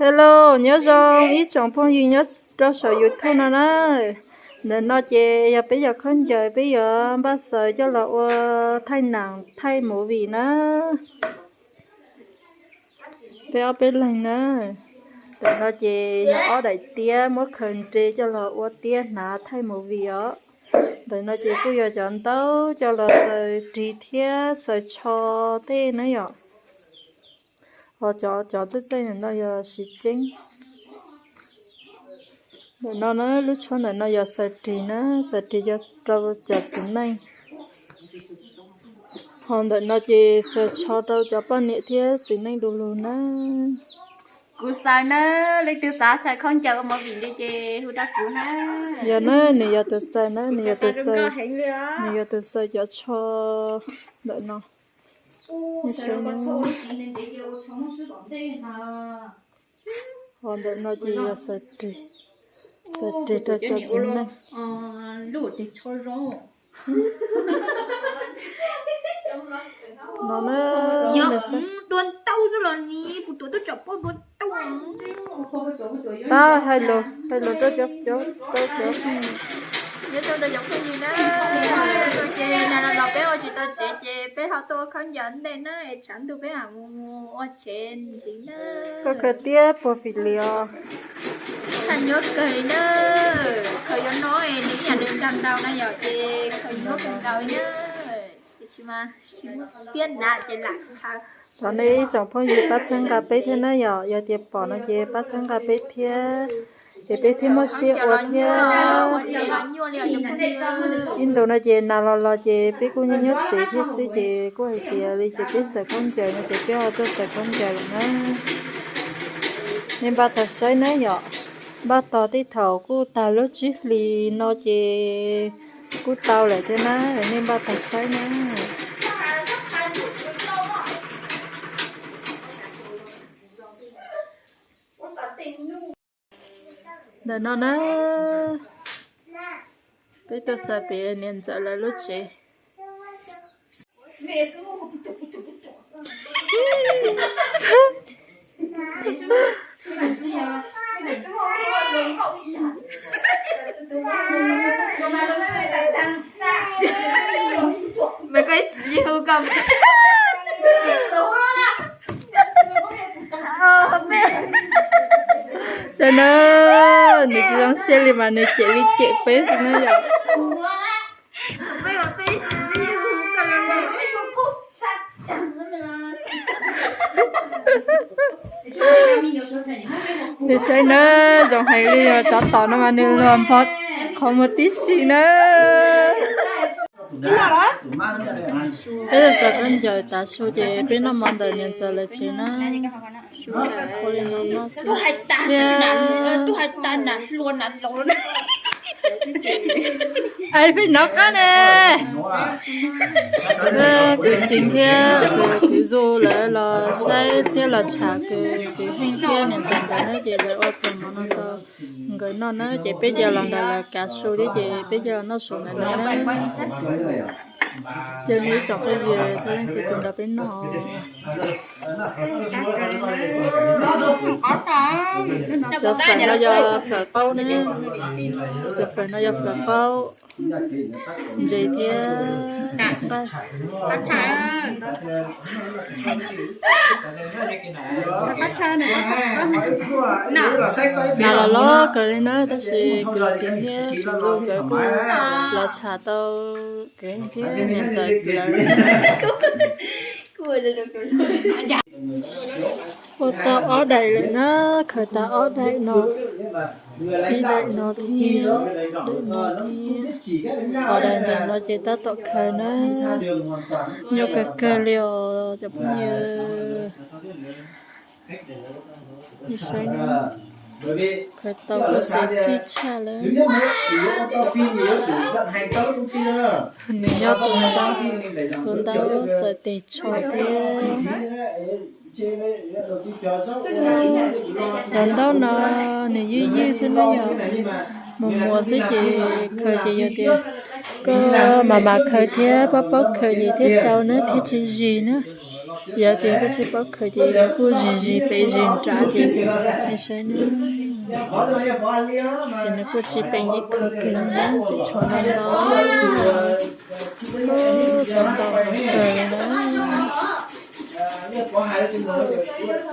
Hello, nyob zoo ib tsoom phooj ywg nyob rau saum YouTube no na. Ntawm no ces yog peb cov khaub ncaws peb yuav npaj xaws coj los ua thaij nam thaij movie na. Peb ob peb leeg na. Ntawm no ces yog ob daim tiab muab khaws nres coj los ua tiab hnav thaij movie os. Ntawm no ces kuj yog cov ntaub coj los xaws ris thiab xaws tsho tej na yom. Ho cov txej txej no yog siv ceeb. Ntawm no na, lub tshuab ntawm no yog xaws ris na, xaws ris rau cov txiv neej. Ho ntawm no ces xaws tsho rau cov poj niam thiab txiv neej du lug na. Kuv xaws na, leej twg xav txhais khaub ncaws ua movie li ces hu rau kuv na. Yog na, nws yog tus xaws na, nws yog tus xaws, nws yog tus xaws cov tsho ntawm no. Ho ntawm no ces yog xaws ris, xaws ris rau cov txiv neej. No na, dua ntau xwb los ni, kuv tuav tuaj tsom poj dua ntau. Tab hais lus, hais lus rau cov, cov, cov, cov. Nyob zoo rau cov phooj ywg na, ces nag los peb ua tsis tau tsev ces peb ho tuaj ua khaub ncaws ntej na, es tshav ntuj peb mam mus ua tsev ntxiv na. Koj khaws tiab puag fim li os. Tshaj nyuaj kawg li na, khaws yuav no es nws ib yam li nrag nrau na yom, ces khaws nyuaj kawg nkaus li na. Tiam sis mas tiab na ces lam khaws. Thov nej ib tsoom phooj ywg pab txhawb nqa peb thiab na yom, yog tias pom no ces pab txhawb nqa peb thiab, ces peb thiaj muaj siab ua thiab. Ib ntus no ces nag los los ces peb kuj nyob nyob tsev thiab xwb ces kuj hais tias li ces peb xaws khaub ncaws no ces peb ho tuaj xaws khaub ncaws lawm na. Nej npaj tog saib na yom, npaj tog tej thaum kuj tag lub tsib hlis no ces kuj tau lawm thiab na, nej npaj tog saib na. Ntawm no na, peb tuaj xaws pem niam ntxawm lawv lub tsev. Saib na, nws tsis zoo siab li mas nws cem li cem peb xwb na yom. Nws saib na, zoo heev li os, tsov tom no mas nws luag npog qhov muag tib si na. Peb yuav xaws khaub ncaws tav su ces peb noj mov ntawm niam ntxawm lawv tsev na. Ua li no noj xwb thiab. Ai, peb hnov qab ne. Kwv Tsev thiab kwv Zuj lawv los saib thiab los tsham kwv Heej thiab niam ntxawm ntawd na, ces lawv ua tus mov no rau nkawd noj na, ces peb cia los ntawm lawv kav su thiab ces peb cia los noj su ntawm no na. Ces nws ib tsoom phooj ywg txhua leej txhua tus nrog peb noj. Cov fawm no yog fawm qaub ne, cov fawm no yog fawm qaub, ntses thiab nqaij. Nas los loj kawg li na, tab sis kwv Tsev thiab kwv Zuj nkawd kuj los tsham tau kwv Heej thiab niam ntxawm lawv. Ua tau ob daim lawm na, khaws tau ob daim no, ib daim no thiab, daim no thiab, ob daim ntawm no ces tab tom khaws na. Nyuaj kawg kawg li os cov phooj ywg. Khaws tau kuj xav txij tshaj lawm. Nws nyob tus ntaub, tus ntaub xaws tes tsho thiab. Cov ntaub no nws ywj ywj xwb na yom, mus muas xwb ces khaws ces yog tias koj mam mam khaws thiab paub paub khaws ces thiaj tau na, thiaj tsis zis na. Yog tias koj tsis paub khaws ces kuj zis zis pem zis nrad ces nej saib na. Ces nws kuj tsis peem ces khaws kiag li na, tseem tshuav no no. Ub, tshuav ntau kawg li na.